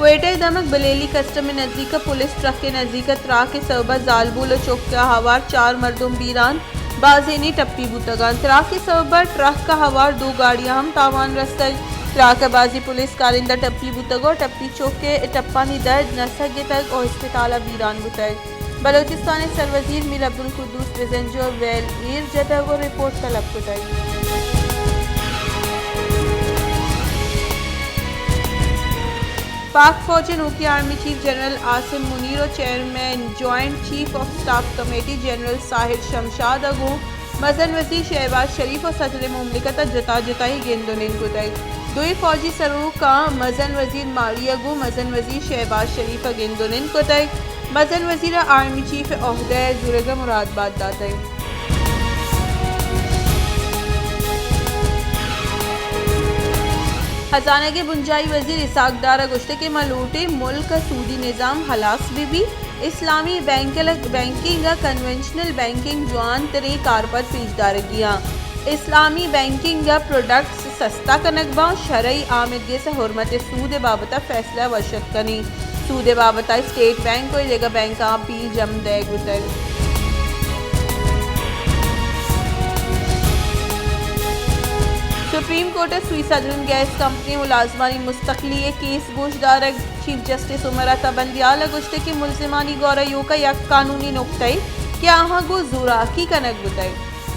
کوئٹہ ءِ دمگ بلیلی کسٹم ءِ نزیک ءَ پولیس ٹرک ءِ نزیک ءَ تراک ءِ سبب ءَ زالبول ءُ چک ءَ ہوار چار مردم بیران، بازینے ٹپی بوتگ اَنت۔ تراک ءِ سبب ءَ ٹرک ءَ ہوار دو گاڑیاں ہم تاوان رستگ۔ تراک ءَ بازیں پولیس کارندہ ٹپی بوتگ ءُ ٹپی چک ءِ ٹپانی درد نہ سگتگ ءُ ہسپتال ءَ بیران بوتگ۔ بلوچستان ءِ سروزیر میر عبدالقدوس بزنجو ءَ ویل ایر جتگ ءُ رپورٹ طلب کتگ۔ پاک فوج ءِ نوکیں army chief general Asim Munir ءُ chairman joint chief of staff committee general Sahir Shamshad ءَ گوں مزن وزیر شہباز شریف ءُ صدر مملکت ءَ جتا جتائی گند ءُ نند کتگ۔ دوئیں فوجی سروکاں مزن وزیر مالی ءَ گوں مزن وزیر شہباز شریف ءَ گند ءُ نند کتگ۔ مزن وزیر ءَ آرمی چیف ءِ عہدہ ءِ زورگ ءَ مراد بات داتگ۔ ہزانگ ءِ بنجاہی وزیر اسحاق ڈار ءَ گوشتگ کہ ما لوٹیں ملک ءِ سودی نظام ہلاس بہ بیت، اسلامی بینک-، بینکنگ ءَ کنونشنل بینکنگ جوان تریں کارپد پیش دارگی اَنت۔ اسلامی بینکنگ ءَ پروڈکٹس سستا کنگ باں، شرعی آمدگس ءِ حرمت ءِ سود ءِ بابت ءَ فیصلہ وش اتک کنیں۔ سود ءِ بابت ءَ اسٹیٹ بینک ءُ دگہ بینکاں اپیل جم دئیگ بوتگ۔ سپریم کورٹ ءَ سوئی سدرن گیس کمپنی ءِ ملازمانی مستقلی ءِ کیس گوش دارگ۔ چیف جسٹس عمر عطا بندیال ءَ گوشتگ کہ ملزمانی گورا ایوکا یک قانونی نکتہ ئے کہ آہاں گوں زوراکی کنگ بوتگ۔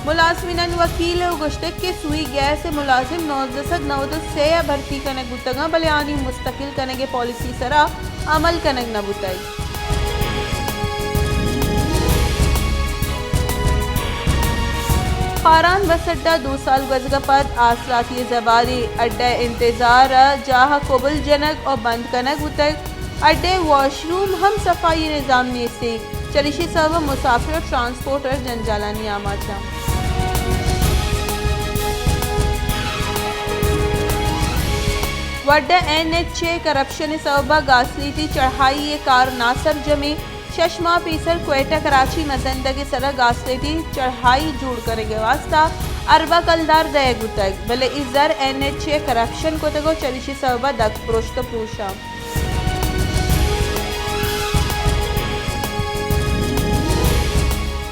ملازمینانی وکیل ءَ گوشتگ کہ سوئی گیس ءِ ملازم نوزدہ سد نود ءُ سے ءَ بھرتی کنگ بوتگ اَنت، بلے آنی مستقل کنگ ءِ پالیسی ءِ سرا عمل کنگ نہ بوتگ۔ خاران بس اڈہ دو سال گوزگ ءَ پد آسراتی ءِ زباری اڈہ ءِ انتظار ءِ جاہ ءَ کبل جنگ ءُ بند کنگ بوتگ۔ اڈہ ءِ واش روم ہم صفائی ءِ نظام نیست۔ چریشی سبب ءَ مسافر ءُ ٹرانسپورٹر جنجالانی آماچ اَنت۔ وڈھ ءَ این ایچ اے کرپشن ءِ سبب ءَ گاسلیٹی چڑھائی ءِ کار ناسرجمیں۔ شش ماہ پیسر کوئٹہ کراچی مزندگ ءِ سرا گاسلیٹی چڑھائی جوڑ کنگ ءِ واستہ ارباں کلدار دئیگ بوتگ، بلے اے زر این ایچ اے ءَ کرپشن کتگ ءُ چریشی سبب ءَ دگ پرشت ءُ پروش اَنت۔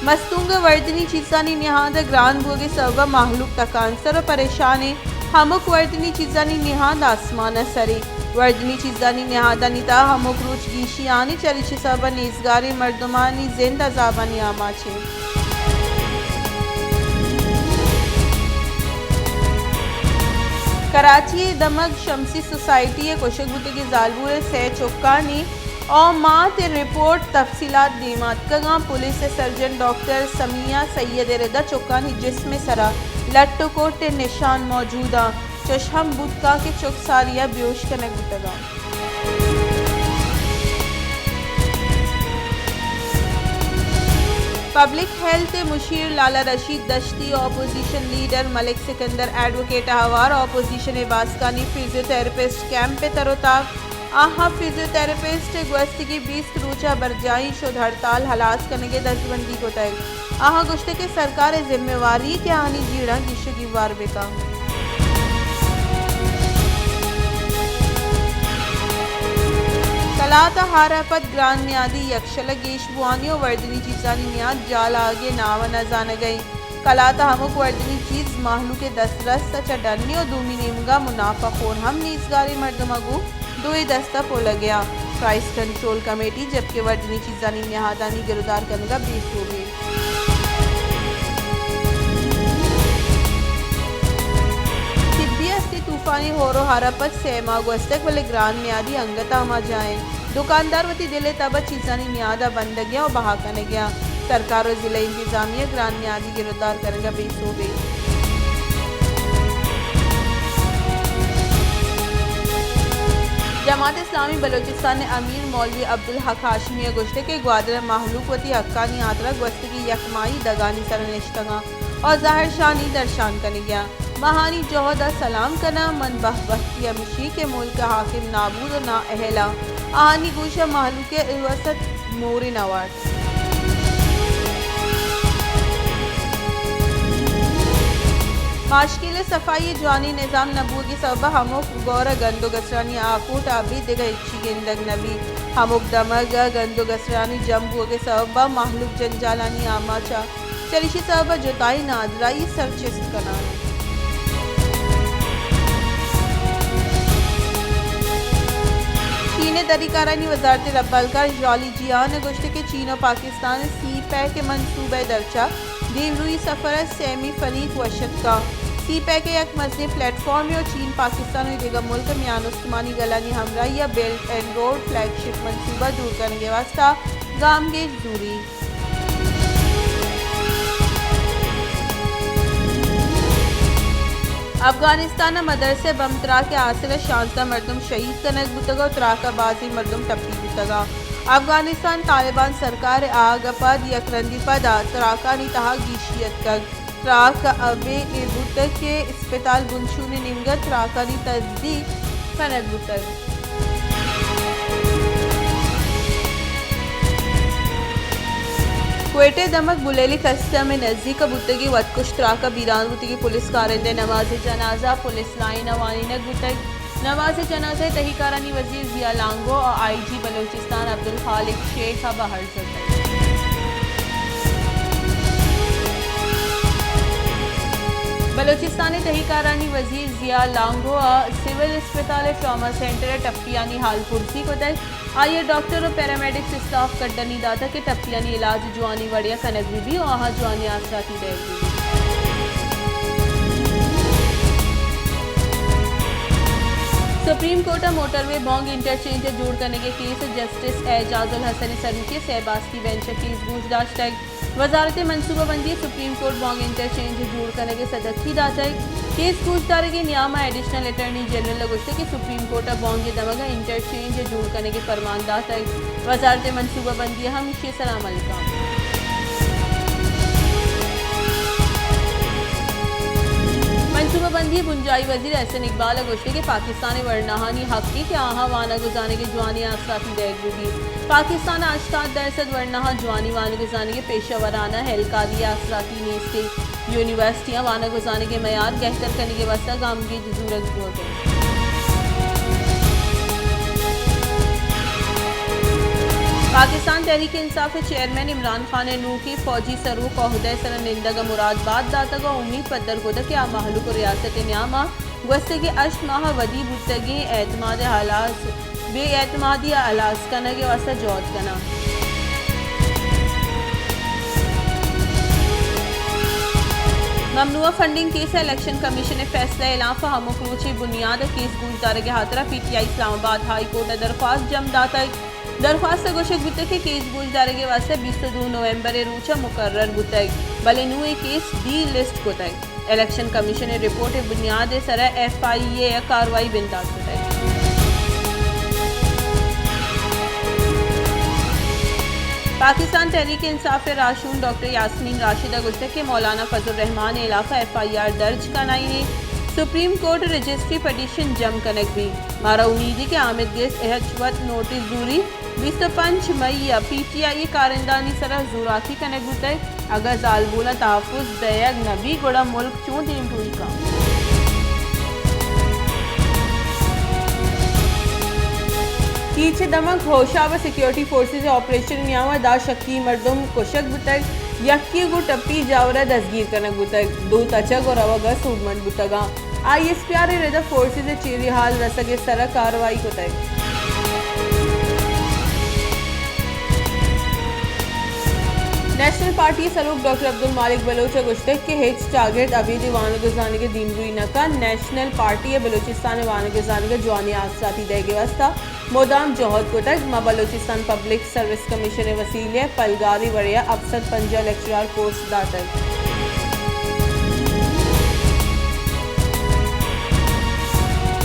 مستونگ ءِ وردنی چیزانی نہاد ءِ گران بوگ ءِ سبب ءَ مہلوک تکانسر ءُ پریشان اِنت۔ ہمک وردنی چیزانی نہاد آسمان ءِ سر اِنت۔ وردنی چیزانی نہادانی تہا ہمک روچ گیشی آنی، چریشی سبب ءَ نیزگاریں مردمانی زند عذابانی آماچ اِنت۔ کراچی ءِ دمگ شمسی سوسائٹی ءِ کشگ بوتگیں زالبول ءِ سئے چکانی اومات ءِ رپورٹ، تفصیلات دیم ءَ اتکگ اَنت۔ پولیس ءِ سرجن ڈاکٹر سمیہ سید ءِ رد ءَ چکانی جسم ءِ سرا لٹ ءُ کٹ ءِ نشان موجود اَنت، چش ہم بوت کنت کہ چک ساری ءَ بیہوش کنگ بوتگ اَنت۔ پبلک ہیلتھ ءِ مشیر لالا رشید دشتی ءُ اپوزیشن لیڈر ملک سکندر ایڈووکیٹ ءَ ہوار اپوزیشن ءِ باسکانی فزیوتھراپسٹ کیمپ ءِ تر ءُ تاب۔ آہاں فزیوتھراپسٹ ءِ گوستگیں بیست روچ ءِ برجاہیں شد ہڑتال ہلاس کنگ ءِ دزبندی کتگ۔ آہاں گوشتگ کہ سرکار ءِ ذمہ واری کہ آہانی جیڑھاں گیش ءُ گیوار بہ کنت۔ کلات ءَ ہار ءَ پد گران نیادی یکشل ءَ گیش بوانی ءُ وردنی چیزانی نیاد جال آہگ ءِ نام ءَ نہ زانگ ءَ اِنت۔ کلات ءَ ہمک وردنی چیز مہلوک ءِ دسترس ءَ چہ ڈنی ءُ دومی نیمگ ءَ منافع خور ہم نیزگاریں مردماں گوں دوئیں دست ءَ پلگ ءَ اَنت۔ پرائس کنٹرول کمیٹی جبکہ وردنی چیزانی نہادانی گرودار کنگ ءَ بے سوب اِنت۔ طبی ہستی طوفانی ہور ءُ ہار ءَ پد سئے ماہ گوستگ، بلے گران نیادی انگت ءَ ہما جاہ اِنت۔ دکاندار وتی دل ءِ تب ءَ چیزانی نیاد ءَ بندگ ءَ اَنت ءُ بہا کنگ ءَ اَنت۔ سرکار ءُ ضلعی انتظامیہ گران نیادی گرودار کنگ ءَ بے سوب اِنت۔ جماعت اسلامی بلوچستان ءِ امیر مولوی عبدالحق ہاشمی ءَ گوشتگ کہ گوادر ءِ مہلوک وتی حقانی ہاترا گوستگیں یک ماہی دگانی سرا نشتگ اَنت ءُ زہرشانی درشان کنگ ءَ اَنت۔ ما آہانی جہد ءَ سلام کناں۔ من بہبہتی ہمیشی کہ ملک ءِ حاکم نابود ءُ نااہل اَنت۔ آہانی گوش ءَ مہلوک ءِ الوست مورے نہ وارت۔ باشکیل ءِ صفائی ءِ جوانیں نظام نہ بوگ ءِ سبب ءَ ہمک گور ءَ گند ءُ گسرانی آکوٹ ءَ ابید دگہ ہچی گندگ نہ بیت۔ ہمک دمگ ءَ گند ءُ گسرانی جم بوگ ءِ سبب ءَ مہلوک جنجالانی آماچ ءَ، چریشی سبب ءَ جتائی نادراہی سر چست کنان اِنت۔ چین ءِ دری کارانی وزارت ءِ ربالکار ژالی جیان ءَ گوشت کہ چین ءُ پاکستان ءِ سی پیک ءِ منصوبہ ءِ درچ ءَ دیمروئی سفر ءِ سیمی فریق وش اتکاں۔ سی پیک ءِ یک مزنیں پلیٹ فارمے ءُ چین، پاکستان ءُ دگہ ملک ءِ میان استمانی گلانی ہمراہی ءَ بیلٹ اینڈ روڈ فلیگ شپ منصوبہ دور کنگ ءِ واستہ گامگیج زوری۔ افغانستان ءَ مدرسہ ءِ بمب تراک ءِ آسر ءَ شانزدہ مردم شہید کنگ بوتگ ءُ تراک ءَ بازیں مردم ٹپی بوتگ اَنت۔ افغانستان طالبان سرکار ءِ آہگ ءَ پد یک رندی پدا تراکانی تہا گیشی اتکگ۔ تراک ءَ ابید اے بوتگ کہ اسپتال بنشون ءِ نیمگ ءَ تراکانی تصدیق کنگ بوتگ۔ کوئٹہ ءِ دمگ بلیلی کسٹم ءِ نزیک ءَ بوتگیں وتکش تراک ءَ بیران بوتگیں پولیس کارندہ ءِ نماز جنازہ پولیس لائن ءَ وانینگ بوتگ۔ نماز جنازہ ءِ تہی کارانی وزیر ضیاء لانگو ءُ آئی جی بلوچستان عبدالخالق شیخ ءَ بہر زرتگ۔ بلوچستان ءِ تہی کارانی وزیر ضیاء لانگو ءَ سول اسپتال ءِ ٹراما سینٹر ءَ ٹپیانی حال پرسی کتگ۔ آئی ءَ ڈاکٹر ءُ پیرامیڈکس اسٹاف کڈنی داتگ کہ ٹپیانی علاج جوانیں وڑے ءَ کنگ بہ بیت ءُ آہاں جوانیں آسراتی دئیگ بہ بیت۔ سپریم کورٹ ءَ موٹروے بانگ انٹرچینج ءِ جوڑ کنگ ءِ کیس ءَ جسٹس اعجاز الحسن ءِ سروکی ءَ سئے باسکی بینچ ءَ کیس گوش داشتگ۔ وزارت منصوبہ بندی ءَ سپریم کورٹ بانگ انٹرچینج ءِ جوڑ کنگ ءِ سدکی داتگ۔ کیس گوشدارگ ءِ نیام ءَ ایڈیشنل اٹارنی جنرل ءَ گوشتگ کہ سپریم کورٹ ءَ بانگ ءِ دمگ ءَ انٹرچینج ءِ جوڑ کنگ ءِ پرمان داتگ۔ وزارت منصوبہ بندی ءَ ہم ایشی ءِ سرا عمل کنت۔ منصوبہ بندی ءِ بنجاہی وزیر احسن اقبال ءَ گوشتگ کہ پاکستان ءِ ورناہانی حق ایں کہ آہاں وانگ ءُ زانگ ءِ جوانیں آسراتی دئیگ بہ بیت۔ پاکستان ءَ ہشتاد درسد ورناہاں جوانیں وانگ ءُ زانگ ءِ پیشہ ورانہ اہلکاری ءِ آسراتی نیست ایں۔ یونیورسٹیاں وانگ ءُ زانگ ءِ معیار گہتر کنگ ءِ واستہ گامگیج زورگ بوگ ءَ اِنت۔ پاکستان تحریک انصاف ءِ چیئرمین عمران خان ءَ نوکیں فوجی سروک عہدہ ءِ سرا نندگ ءَ مراد بات داتگ ءُ امیت پدر کتگ کہ آ مہلوک ءُ ریاست ءِ نیام ءَ گوستگیں ہشت ماہ ءَ ودی بوتگیں اعتماد ءِ ہلاس، بے اعتمادی ءِ ہلاس کنگ ءِ واستہ جہد کناں۔ ممنوعہ فنڈنگ کیس ءَ الیکشن کمیشن ءِ فیصلہ ءِ ہلاپ ءَ ہمک روچی بنیاد ءَ کیس گوشدارگ ءِ ہاترا پی ٹی آئی اسلام آباد ہائی کورٹ ءَ درخواست جم داتگ۔ درخواست ءَ گوشگ بوتگ کہ کیس گوشدارگ ءِ واستہ بیست ءُ دو نومبر ءِ روچ ءَ مقرر بوتگ، بلے نوں اے کیس ڈی لسٹ کتگ۔ الیکشن کمیشن ءِ رپورٹ ءِ بنیاد ءِ سرا ایف آئی اے ءَ کاروائی بندات کتگ۔ پاکستان تحریک انصاف ءِ راہشون ڈاکٹر یاسمین راشد ءَ گوشتگ کہ مولانا فضل الرحمان ءِ ہلاپ ءَ ایف آئی آر درج کنائینی، سپریم کورٹ ءَ رجسٹری پٹیشن جم کنگ بیت۔ مارا امیدی کہ حامد گیس ءَ ہچ وت نوٹس زوری، بیست ءُ پنچ مئی ءَ پی ٹی آئی ءِ کارندہانی سرا زوراکی کنگ بوتگ۔ اگاں زالبولاں تحفظ دئیگ نہ بیت، گڑا ملک چوں دیمروئی کنت؟ کیچ ءِ دمگ ہوشاب ءَ سیکورٹی فورسز ءِ آپریشن ءِ نیام ءَ دہ شکی مردم کشگ بوتگ، یکے گوں ٹپی جاور ءَ دزگیر کنگ بوتگ، دو تچگ ءُ روگ ءَ سوبمند بوتگ اَنت۔ آئی ایس پی آر ءِ رد ءَ فورسز ءَ چیری حال رسگ ءِ سرا کاروائی کتگ۔ نیشنل پارٹی ءِ سروک ڈاکٹر عبدالمالک بلوچ ءَ گوشتگ کہ ہچ چاگرد ابید وانگ ءُ زانگ ءَ دیمروئی نہ کنت۔ نیشنل پارٹی ءَ بلوچستان ءِ وانگ ءُ زانگ ءَ جوانیں آسراتی دئیگ ءِ واستہ مدام جہد کتگ۔ ما بلوچستان پبلک سروس کمیشن ءِ وسیلہ ءَ پلگاری وڑے ءَ ہپت سد پنجاہ لیکچرار پوسٹ داتگ۔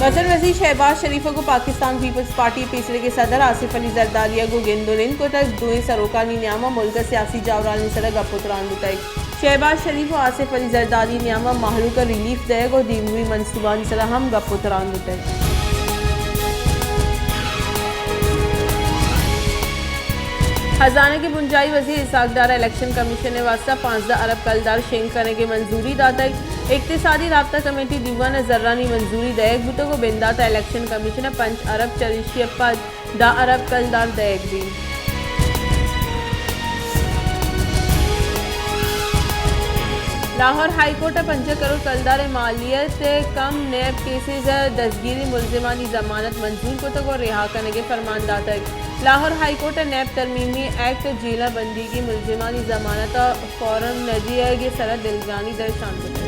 وزیر وزیر شہباز شریف ءَ گوں پاکستان پیپلز پارٹی ءِ پیسریگیں صدر آصف علی زرداری ءَ گوں گند ءُ نند کتگ۔ دوئیں سروکانی نیام ءَ ملک ءِ سیاسی جاورانی سرا گپ ءُ تران بوتگ۔ شہباز شریف ءُ آصف علی زرداری ءِ نیام ءَ مہلوک ءَ ریلیف دئیگ ءُ دیمروئی منصوبانی سرا ہم گپ ءُ تران بوتگ۔ خزانگ ءِ بنجاہی وزیر اسحاق ڈار ءَ الیکشن کمیشن ءِ واستہ پانزدہ ارب کلدار شنگ کنگ ءِ منظوری داتگ۔ اقتصادی رابطہ کمیٹی دیوان ء زرانی منظوری دئیگ بوتگ و بندات ء الیکشن کمیشن ء پنچ ارب چریشی ء پد دہ ارب کلدار دئیگ بیت۔ لاہور ہائی کورٹ ء پنجاہ کروڑ کلدار ء مالیت ء کم نیب کیسز ء دزگیری ملزمانی ضمانت منظور کتگ و رہا کنگ ء فرمان داتگ۔ لاہور ہائی کورٹ ء نیب ترمیمی ایکٹ ء جیل ء بندیگی ملزمانی ضمانت ء فارم نہ دیگ ء سرا دلگرانی درشان کتگ۔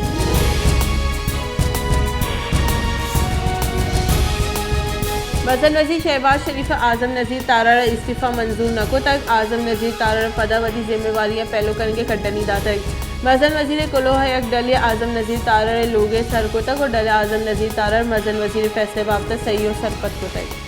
مزن وزیر شہباز شریف ء اعظم نذیر تارڑ ء استعفی منظور نہ کتگ۔ اعظم نذیر تارڑ ء پدا وتی ذمہ واریاں پیلو کنگ ء کڈنی داتگ۔ مزن وزیر ء کلوہ ء یک ڈلے اعظم نذیر تارڑ ء لوگ ء سر کتگ و ڈل ء اعظم نذیر تارڑ مزن وزیر ء فیصلہ ء بابت ء صحیح و سرپد کتگ۔